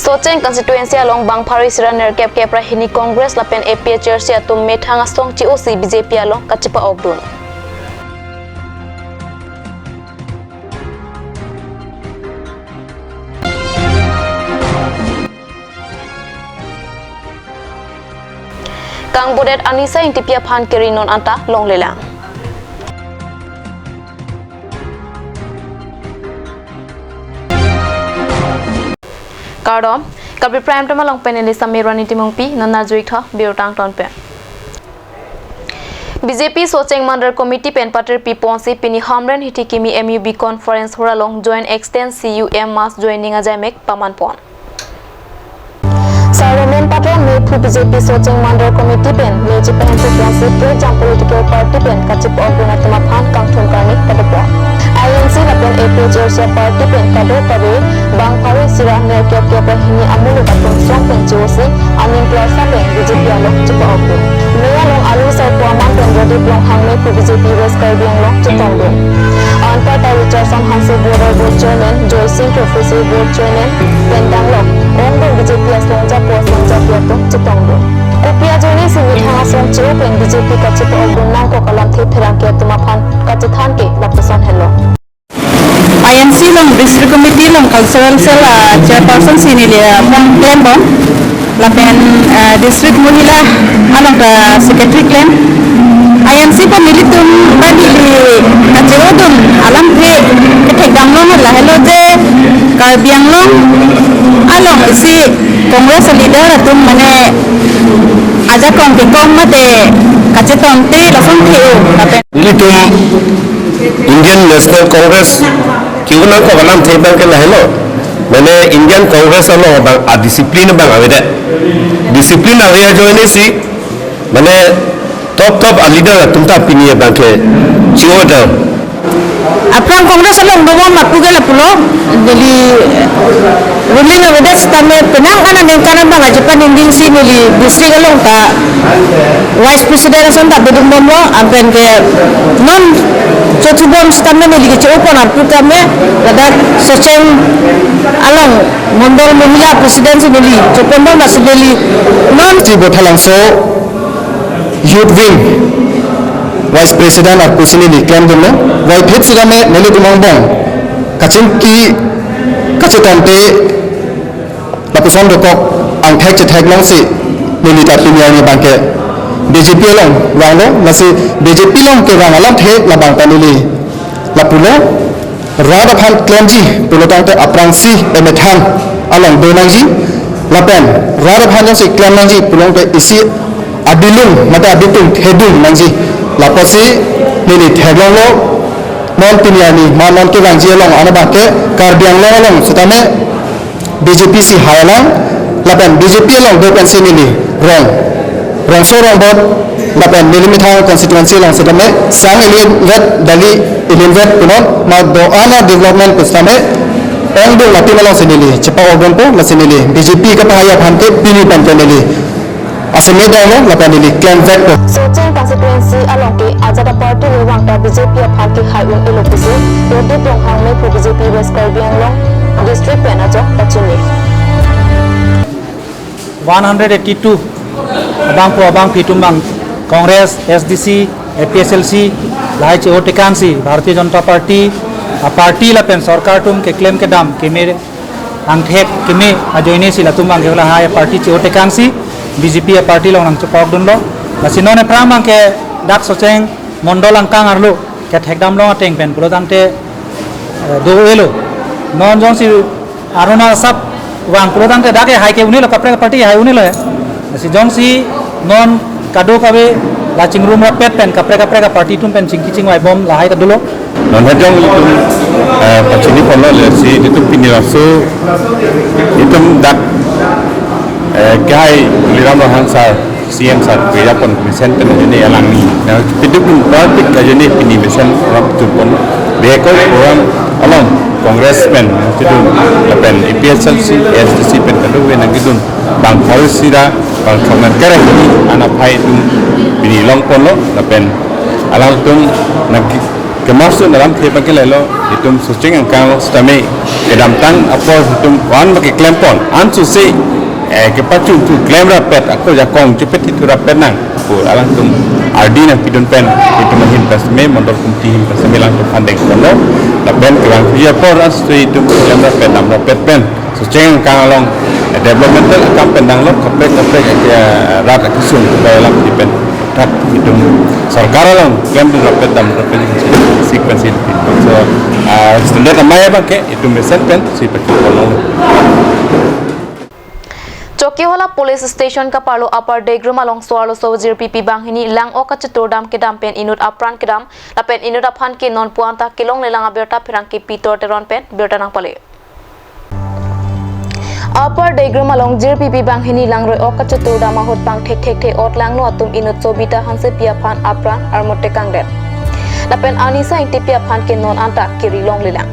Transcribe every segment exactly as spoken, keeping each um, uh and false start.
Socheng constituency along bang pharo isi ra nerkep kep ra hini Congress lapen A P H L C atum methang asong che-osi B J P along kachepa-okdun. Kangbodet Anisa Ingtipi aphan keri non anta longlelang. Kardom, Karbi Prime Time along pen neli Samir Rani Timungpi, non arju-ik tha birta angton pen. B J P Socheng Mandal Committee pen patir piponsi pini Hamren Hithi Kimi M U B Conference Hall along Joint Extend C U M Mass Joining ajaimek pamanpon. Sir Romen Patron mephu B J P Socheng Mandal Committee pen meji pen suponsi prejam political party pen kachepa-okdun atum aphan kangthum karni padopon. I N C lapen A P H L C party pen kadokave bang pharo isi ra nerkep kep ra hini amuluk atum song pen che-osi aning klarsa pen B J P along chepa-okdun. Mei along Alu Sarpo Amang pen Radip Ronghang mephu B J P West Karbi Anglong chetongdun. Anparta Richardson Hanse Border Board Chairman, Joysing Prophecy Board Chairman pen danglok ongdung B J P asong japo asong japi atum chetongdun. Kopi ajoine si methang asong che-o pen B J P kachepa-okdun nangkok alamthe pherangke atum aphan kachethan ke lapuson henlo. I N C along District Committee along Cultural Cell, ah, Chairperson si neli, ah, aphrang klembom. Lapen, ah, District Mohila along ta Secretary klem. I N C pen nelitum ba neli kache-odun alamthe kethekdam along lahelo je Karbi Anglong along isi Congress leader atum mane ajakong kekong mate kachetongte lason the-o lapen Nelitum Indian National Congress ke-o nangkok alamthe abang ke lahelo. Mane Indian Congress along abang a-discipline abang avedet. Discipline ave ajoine si, mane top top a-leader atum ta pini abang ke che-odam. Aphrang Congress along dobom lapu ke lapulo, neli ruling avedet sitame penang aningkan abang ajepaningding si neli district along ta Vice President ason ta bedung bomlo, anpen ke non chochubom sitame neli ke che-opon arpu tame ladak Socheng along Mondol Mohila President si neli chopon bom, lasi neli non Chibo Thalangso Youth Wing Vice President arpu si neli klemdunlo, wai phit sitame nelitum angbong kachingki kachetongte lapuson dokok angthek chethek alongsi neli ta pini arni abang ke B J P along vanglo, lasi B J P along kevang alamthe labang ta neli lapulo, rat aphan klemji pulotangte aphrangsi emethang along do nangji, lapen rat aphan jongsi klem nangji pulotangte isi abilung mate abitung thedung nangji, lapusi neli theklonglo. Non pini arni ma non kevangji along ana abang ke Karbi Anglong along sitame B J P si hailang, lapen B J P along do pensi neli rong, rongso rongbot, lapen neli methang constituency along sitame sang ilinvet, dali ilinvet punon ma do-an a-development pusitame ongdung latum alongsi neli chepa-okdunpo, lasi neli B J P kapahai aphan ke pini pen ke neli aseme dolo lapen neli klemvekpo. Socheng constituency along ke ajat a-party le vang ta B J P aphan kehai un-elo pusi Radip Ronghang mephu B J P West Karbi Anglong District pen ajok pachini. One hundred eighty-two abangpo abangpi atum abang Congress, S D C, A P H L C, lahai che-o tekangsi Bharatiya Janata Party, a-party lapen sorkar atum keklem kedam keme angthek keme ajoine si latum abang ke lahai a-party che-o tekangsi B J P a-party along nangchepa-okdunlo. Lasi non ephrang abang ke dak Socheng Mondol angkang arlo kethekdam along ateng pen pulotangte, eh, do-elo. Non jongsi Aruna asap vang pulotangte dak ke hai ke un-elo, kaprek party hai un-elo. Lasi jongsi non kadokave la chingrum rapet pen kaprek kaprek a-party atum pen chingki chingvai bom lahai ta dolo. Non hajong itum, eh, pachini ponlo, lasi itum pini laso itum dak, eh, kehai Tuliram Ronghang sir, C M sir, kejapon mesen pen ajoine alangli. Nah, itum party ajoine pini mesen rap tupon. Bihek program along Congress pen kedun, lapen A P H L C, S D C pen kedun, nangkedun bang pharo isi ra bang throkkep ra hini ana aphai atum pini longponlo, lapen alangtum nangke-, Kemasu dalam thepa ke lelo, itum Socheng angkang lo sitame kedamtang apor itum van bagi klempon, ansusi, eh, kepachun tu klem rapet, ako jakong chepet itu rapet nang, ako alangtum ardi nangpidun pen, itum ahin pasme, mondol committee ahin pasme alangtum phan dengponlo, lapen kevang puji apor, ansusi itum klem rapet, dam rapet pen, Socheng angkang along, eh, developmental akam pen danglo, kaprek kaprek, eh, rat akesung, kepala alam di pen. Thak itum sorkar along klemdun rapet dam rapet sequence. So, ah, standard amaya abang ke itum mesen pen si pakai kono. Chokihola Police Station kaparlo Upper Degrum along so-arloso jirpipi banghini lang-ok kacheturdam kedam pen inut apran kedam lapen inut aphan ke non puan ta kelonglelang abirta pherangke Peter Teron pen birta nangpale. Upper Degrum along jirpipi banghini langroi-ok kacheturdam ahut pangthek thekthe ot langno atum inut Sobita Hansepi aphan apran armut tekangdet. Lapen Anisa Ingtipi aphan ke non anta kiri longlelang.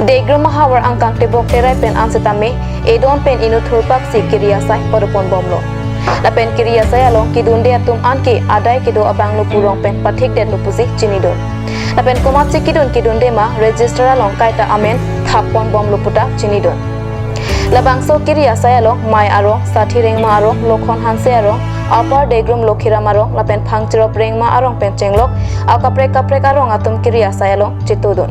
Degrum ahavar angkang tebok terai pen an setame edon pen inut thurpak si kiri asai padoponbomlo. Lapen kiri asai along kedunde atum anke adai kedo abangno pu rong pen pathikdetlo pusi chinidun. Lapen komatsi kedun kedunde ma register along kaita amen thapponbomlo puta chinidun. Labangso kiri asai along Mai arong, Sathi Rengma arong, Lokhon Hanse arong, Upper Degrum Lokhiram arong lapen Phangcherop Rengma arong pen chenglok akaprek kaprek arong atum kiri asai along chetudun.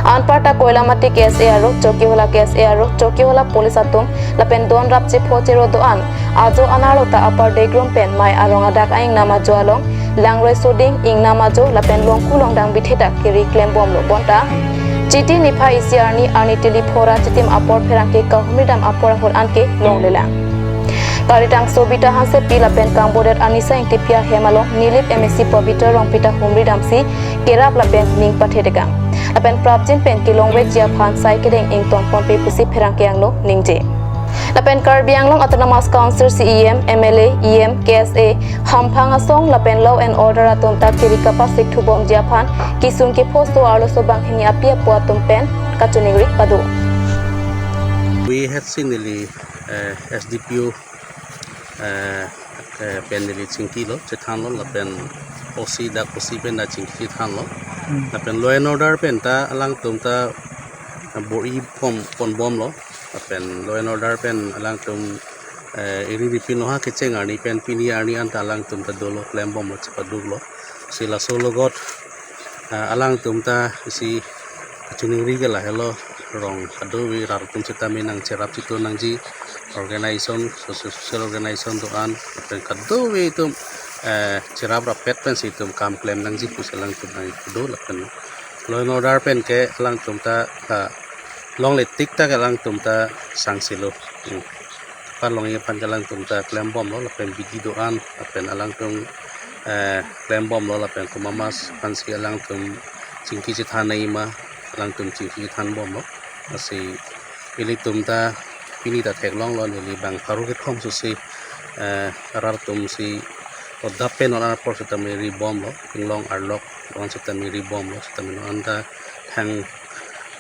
Anparta Koilamati K S A aro, Chokihola K S A aro, Chokihola Police atum lapen don rap chepho chero do-an ajo anarlo ta Upper Degrum pen Mai arong adak a-ingnam ajo along langroi soding ingnam ajo lapen longku longdang bithe ta kiri klembomlo bonta Chiti niphai isi arni arni tili phora chitim apor pherangke kahumridam apor ahut anke longlelang. Karitang Sobita Hansepi lapen kangbodet Anisa Ingtipi ahem along Nilip M A C Pabitra Rongpi ta humridamsi kerap lapen ning pathetekang. Lapen prapjin pen kelongvekji aphan sai kedeng ingtonponpe pusi pherangke angno ningje. Lapen Karbi Anglong Autonomous Council C E M, M L A, E M, K S A, hamphang asong lapen law and order atum ta kiri kapasik thubomji aphan kesung kepho so-arloso banghini api apo atum pen kachiningri pado. We have seen neli, eh, S D P O, eh, eh, pen neli chingkilo, chethanlo, lapen O C dak O C pen da chingki chethanlo. Lapen law and order pen ta alangtum ta bor-i pon ponbomlo. Lapen law and order pen alangtum, eh, eri ripin lo ha kecheng arni pen pini arni anta alangtum ta dolo klembomlo chepaduklo. Si laso logot, eh, alangtum ta isi kachiningri ke lahelo, rong kadokave rat atum sitame nangcherap chetu nangji, organization, social, social organization do-an, lapen kadokave atum, eh, cherap rapet pensi itum kam klem nangji pusi alangtum nang do lapen law and order pen ke alangtum ta, ah, longle tik ta ke alangtum ta sangsilo. Hmm. Palongji aphan ke alangtum ta klembomlo, lapen bidi do-an, lapen alangtum, eh, klembomlo, lapen komat ma aphansi alangtum chingki chethan nangji ma, alangtum chingki chethanbomlo. Lasi ilitum ta pini ta theklonglo, neli bang pharo kethom susi, eh, rat atum si odap pen non apor sitame ribomlo, inglong arlok, non sitame ribomlo, sitame non anta thang,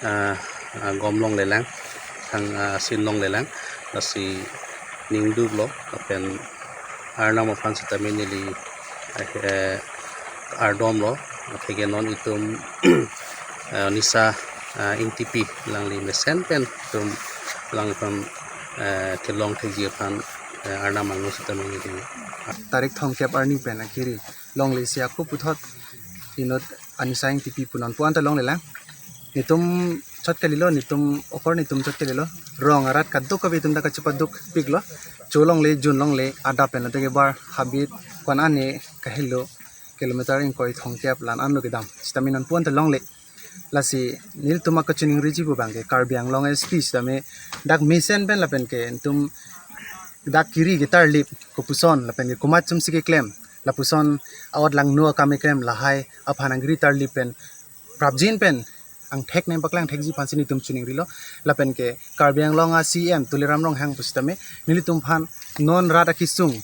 ah, ah, gom longlelang, thang, ah, sin longlelang, lasi ningduklo, lapen Arnam aphan sitame neli, eh, ardomlo, atheke non itum, eh, Anisa, eh, Ingtipi alangli mesen pen itum alang aphan, eh, kelong thekji aphan, eh, Arnam angno sitame neli. Tarik thomkep arni pen akiri longle si ako puthot inut Anisa Ingtipi pu non pu anta longlelang. Netum chot kalilo, netum okor netum chot kalilo. Rong arat kadokave atum ta kachepaduk piklo. Cho longle, jun longle, adap pen lo teke bar habit, ko-an ane kahelo kilometer ingkoi thomkep la-an lo kedam. Sitame non pu anta longle. Lasi nelitum akachiningriji pu abang ke Karbi Anglong S P sitame dak mesen pen lapen ke netum dak kiri ketarlip kopuson lapen ke komat chumsi keklem lapuson a-ot langno akam keklem lahai aphan angkiri tarlip pen prapjin pen angthek nangpaklang thekji aphansi netum chiningrilo. Lapen ke Karbi Anglong a C M Tuliram Ronghang pusitame nelitum aphan non rat akesung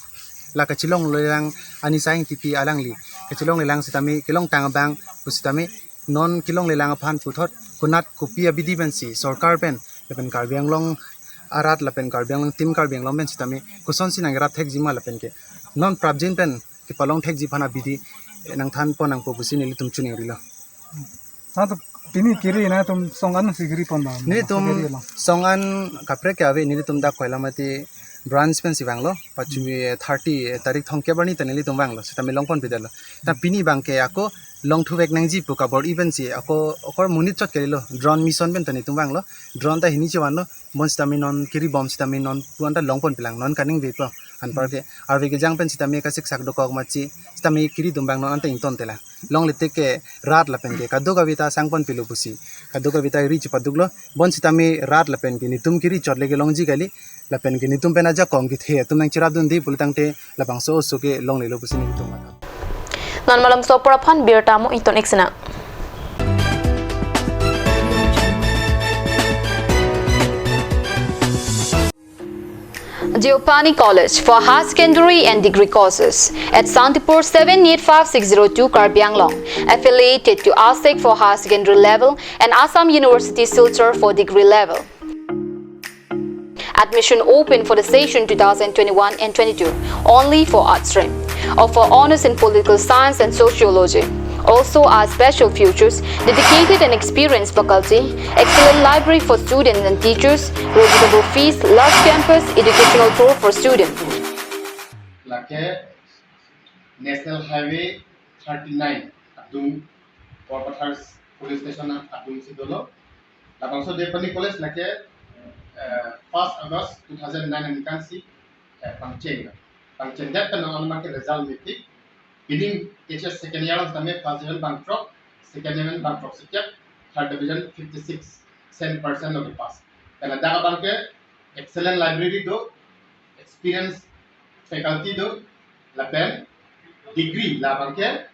la kachelonglelang Anisa Ingtipi alangli kachelonglelang sitame kelongtang abang pusitame non kelonglelang aphan puthot konat kopi abidi pensi sorkar pen lapen Karbi Anglong arat lapen Karbi Anglong, Team Karbi Anglong pen sitame kosonsi nangrap thekji ma lapen ke non prapjin pen kepalong thekji aphan abidi, eh, nangthanpon nangpo pusi nelitum chiningrilo. Nangtum pini kiri nangtum song an si kiri pon ba? Nelitum masa kiri lo. Song an kaprek ke ave, nelitum dak Koilamati branch pensi vanglo. Pachumi thirty tarik thomkep arni ta nelitum vanglo. Sitame longponpedetlo. Ta pini abangke ako longthuvek nangji pu kabor-i pensi ako okor monit chot kalilo. Drone mission pen ta nelitum vanglo. Drone ta hini chevanlo. Bonsitame non kiribom sitame non pu anta longponpelang, non kaningvepo. Anparke arve kejang pen sitame kasiksak dokok machi sitame kiridun abang non anta ingtontelang. Longle tik ke rat lapen ke kadokave ta sangponpelo pusi, kadokave ta ri chepaduklo. Bonsitame rat lapen ke netum kiri chot le kelongji kali, lapen ke netum pen ajakong kethe atum nangcherapdunde pulotangte labangso oso ke longlelo pusi netum matha. Non malomso apor aphan birta mo ington-ik sinang. Deopani College for Higher Secondary and Degree Courses at Santipur seven eight five six zero two, Karbi Anglong, affiliated to ASEC for higher secondary level and Assam University Silchar for degree level. Admission open for the session two thousand twenty-one and twenty-two only for arts stream. Offer honors in political science and sociology. Also, our special features: dedicated and experienced faculty, excellent library for students and teachers, reasonable fees, large campus, educational tour for students. Lake National Highway thirty-nine adung, Borpathar Police Station adungsi dolo. Labangso Deopani College lake, eh, first August two thousand nine aningkan si, eh, pangcheng. Pangchengdet pen non abangke result meeting. Pini H S second year sitame first division bangthrok, second division bangthrok sikep, third division fifty-six cent percent lo kepass. Karena dak abangke excellent library do, experienced faculty do, lapen degree labangke,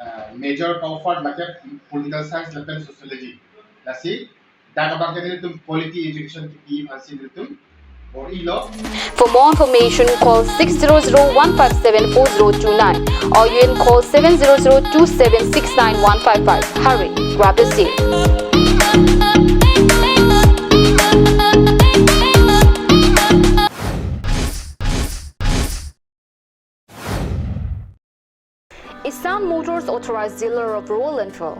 eh, major ka-offer lake political science lapen sociology. Lasi dak abangke nelitum quality education kipi aphansi nelitum bor-ilo. For more information, call six zero zero one five seven four zero two nine or you can call seven zero zero two seven six nine one five five. Hurry, grab the seat. Isan Motors, authorized dealer of Royal Enfield.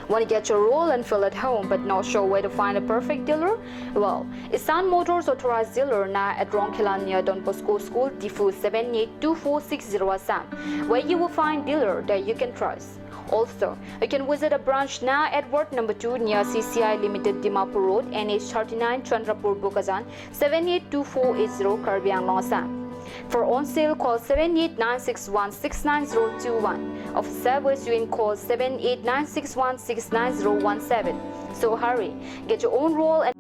Want to get your Royal Enfield at home but not sure where to find a perfect dealer? Well, Isan Motors, authorized dealer now at Rongkhelan near Don Bosco School, Diphu, seven eight two four six zero, Assam, where you will find dealer that you can trust. Also, you can visit a branch now at Ward number two near C C I Limited, Dimapur Road, N H thirty-nine, Chandrapur, Bokajan, seven eight two four eight zero, Karbi Anglong, Assam. For on sale, call seven eight nine six one six nine zero two one. Of service, you can call seven eight nine six one six nine zero one seven. So hurry, get your own Royal and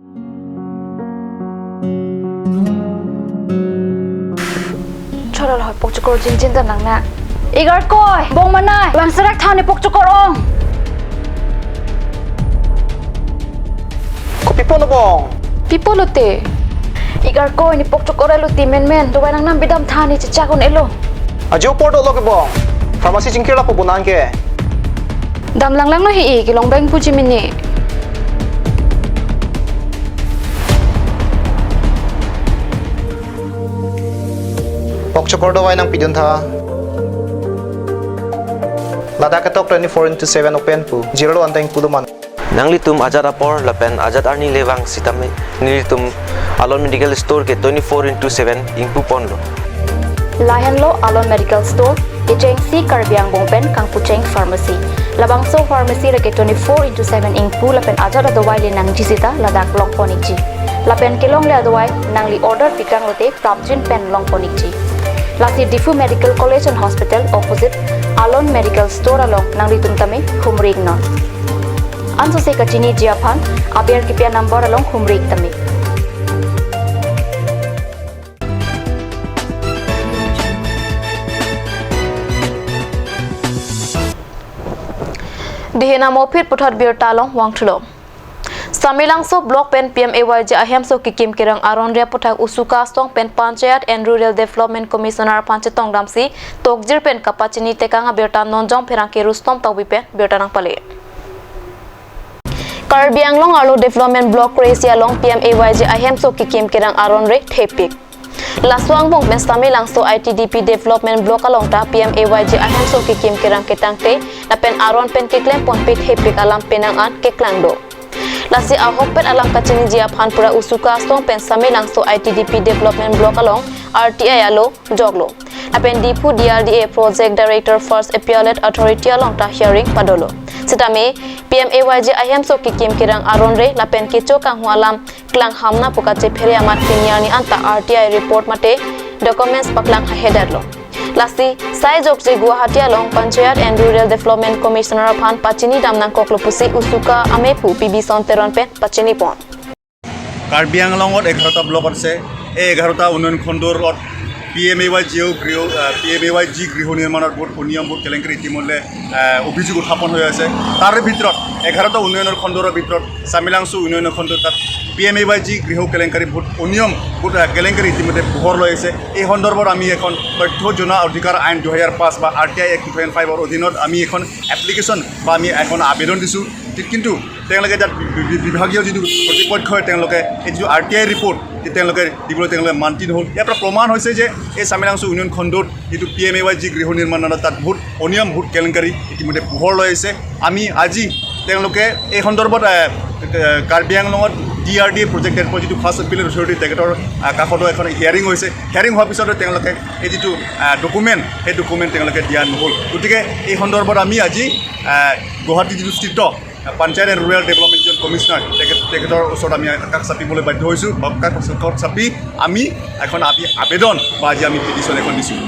Chora lo, pokchokor jinjin ta nang na. Igarkoi, bong manai, vangserak than ne pokchokor ong. Kopi ponlo bong? Pi ponlo te? Igarkoi, ne pokchokor elo te menmen, dovai nangnam bidam tha ne chechak un-elo. Ajo apor dolo ke bong. Pharmacy chingkir lapu bunan ke. Dam langlang lo hi-i, kelong bang puji mini. Pokchokor dovai nangpidun tha. Ladak ketok twenty-four into seven open pu. Jirlo anteng pulo man. Nanglitum ajat apor lapen ajat arni le vang sitame nelitum Alon Medical Store ke twenty-four into seven ingpu ponlo. Lahenlo Alon Medical Store, kechengsi Karbi angbong pen kangpucheng pharmacy. Labangso pharmacy lake twenty-four into seven ingpu lapen ajat adovai le nangji sita ladak longpon-ikji. Lapen kelongle adovai nangli order pitang lote prapjin pen longpon-ikji. Lasi Diphu Medical College and Hospital opposite Alon Medical Store along nanglitum tame humri-iknon. Ansose kachiniji aphan aber kipi a-number along humri-ik tame. Dihina mo phit puthot birta along vangthulo. Samelangso Block pen P M A Y G ahemso kekim kerang aron re aputhak Usuka Astong pen Panchayat and Rural Development Commissioner aphan chetongdamsi tokjir pen kapachini tekang abirta Nonjong pherangke Rustom Tokbi pen birta nangpale. Karbi Anglong arlo Development Block kre-isi along P M A Y G ahemso kekim kerang aron re thepik. Laso angbong pen Samelangso I T D P Development Block along ta P M A Y G ahemso kekim kerang ketangte lapen aron pen keklem ponpik hepik alam penang an keklang do. Lasi ahokpet alam kachiniji aphan pura Usuka asong pen Samelangso I T D P Development Block along R T I alo joklo. Lapen Diphu D R D A Project Director First Appellate Authority along ta hearing padolo. Sitame P M A Y G ahemso kekim kerang aron re lapen kecho kanghu alam klang hamna pu kachephere amat kini arni anta R T I report mate documents paklang hahedetlo. Lasi sai jokje Guwahati along Panchayat and Rural Development Commissioner aphan pachini dam nangkoklo pusi Usuka amephu P Bison Teron pen pachini pon. Karbi আংলঙত এঘাৰটা ব্লক আছে। এই এঘাৰটা উন্নয়ন খণ্ডত P M A Y G গৃহ আহ, P M A Y G গৃহ নিৰ্মাণৰ বহুত অনিয়ম, বহুত কেলেংকাৰী ইতিমধ্যে আহ, অভিযোগ উত্থাপন হৈ আছে। তাৰে ভিতৰত এঘাৰটা উন্নয়নৰ খণ্ডৰ ভিতৰত চামিলাংচু উন্নয়ন খণ্ডত তাত P M A Y G গৃহ কেলেংকাৰী বহুত অনিয়ম, বহুত আহ, কেলেংকাৰী ইতিমধ্যে পোহৰ লৈ আছে। এই সন্দৰ্ভত আমি এখন তথ্য জনা অধিকাৰ আইন দুহেজাৰ পাঁচ বা R T I act two thousand ফাইভৰ অধীনত আমি এখন এপ্লিকেশ্যন বা আমি এখন আবেদন দিছোঁ। কি- কিন্তু তেওঁলোকে তাত বি- বি- বিভাগীয় যিটো কৰ্তৃপক্ষই তেওঁলোকে এই যিটো আৰ টি আই ৰিপৰ্ট তেওঁলোকে দিবলৈ তেওঁলোকে মান্তি নহ'ল। ইয়াৰ পৰা প্ৰমাণ হৈছে যে এই চামিলাংচু উন্নয়ন খণ্ডত যিটো P M A Y G গৃহ নিৰ্মাণত তাত বহুত অনিয়ম, বহুত কেলেংকাৰী ইতিমধ্যে পোহৰ লৈ আহিছে। আমি আজি তেওঁলোকে এই সন্দৰ্ভত আহ, আহ, কাৰ্বি আংলঙত D R D A project এডৰ যিটো ফাৰ্ষ্ট এপিলেট অথৰিটি তেখেতৰ আহ, কাষতো এখন হিয়াৰিং হৈছে। হিয়াৰিং হোৱাৰ পিছতে তেওঁলোকে এই যিটো ডকুমেণ্ট, সেই ডকুমেণ্ট তেওঁলোকে দিয়া নহ'ল। গতিকে এই সন্দৰ্ভত আমি আজি আহ, গুৱাহাটী যিটো স্থিত panchayat and rural development commissioner তেখেত তেখেতৰ ওচৰত আমি কাষ চাপিবলৈ বাধ্য হৈছোঁ। কাষ কাষ চাপি আমি এখন আমি আবেদন বা আজি আমি পিটিশ্যন এখন দিছোঁ।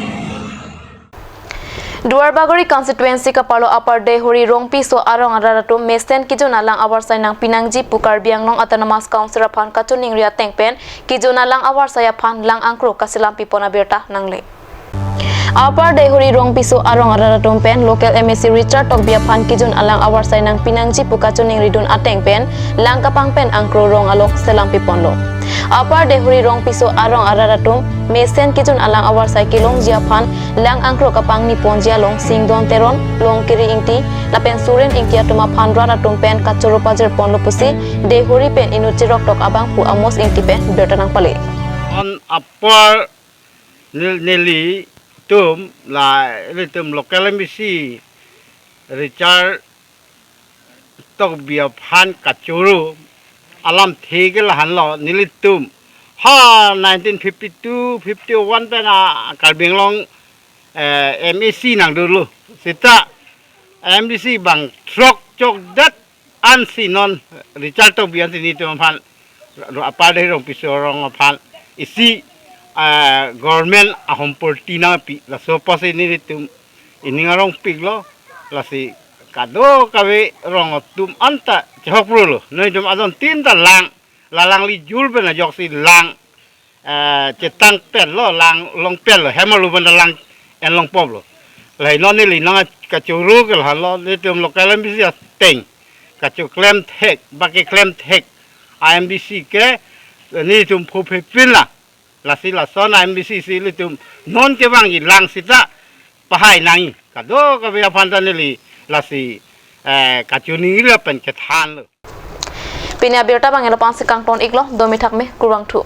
Duarbagori constituency kaparlo Upper Deihori Rongpiso arong arat atum mesen kejun alang avarsai nangpinangji pu Karbi Anglong Autonomous Council aphan kachiningri ateng pen kejun alang avarsai aphan lang angkro kaselam pipon abirta nangle. Upper Deihori Rongpiso arong arat atum pen local M A C Richard Tokbi aphan kejun alang avarsai nangpinangji pu kachiningri dun ateng pen lang kapang pen angkro rong along selam piponlo. Upper Deihori Rongpiso arong arat atum mesen kejun alang avarsai kelongji aphan lang angkro kapangni ponji along Singdon Teron, Longkiri Ingti lapen Suren Ingti atum aphan rat atum pen kachoro pajir ponlo pusi Deihori pen inut chiroktok abangphu Amos Ingti pen birta nangpale. On Upper Nel- nelitum la nelitum local M A C Richard Tokbi aphan kachoro alamthe ke lahenlo. Nelitum ha nineteen fifty-two fifty-one pen a Karbi Anglong eh, M A C nangdolo. Seta M D C bang throk chokdet ansi non Richard Tokbi ansi nelitum aphan ro- Upper Deihori Rongpiso arong aphan isi eh, government ahom porti nangpi. Laso apotsi nelitum ining arongpiklo. Lasi kadokave rong atum anta chehok prolo. Nelitum adon tin ta lang, la lang lijul pen ajoksi lang eh, chetang petlo, lang long petlo, hem arlo pen lang en long poplo. Lahei non neli nangkachoro ke lahenlo, nelitum local M D C ateng kachoklem thek, ba keklem thek, I M D C ke nelitum pho phe pin la. Lasi lason I M D C si nelitum non kevangji lang seta pahai nangji. Kadokave aphan ta neli lasi eh, kachiningri lapen kethanlo. Pini abirta bang elo pangsi kangton iklo, domi thak me, kurvangthu.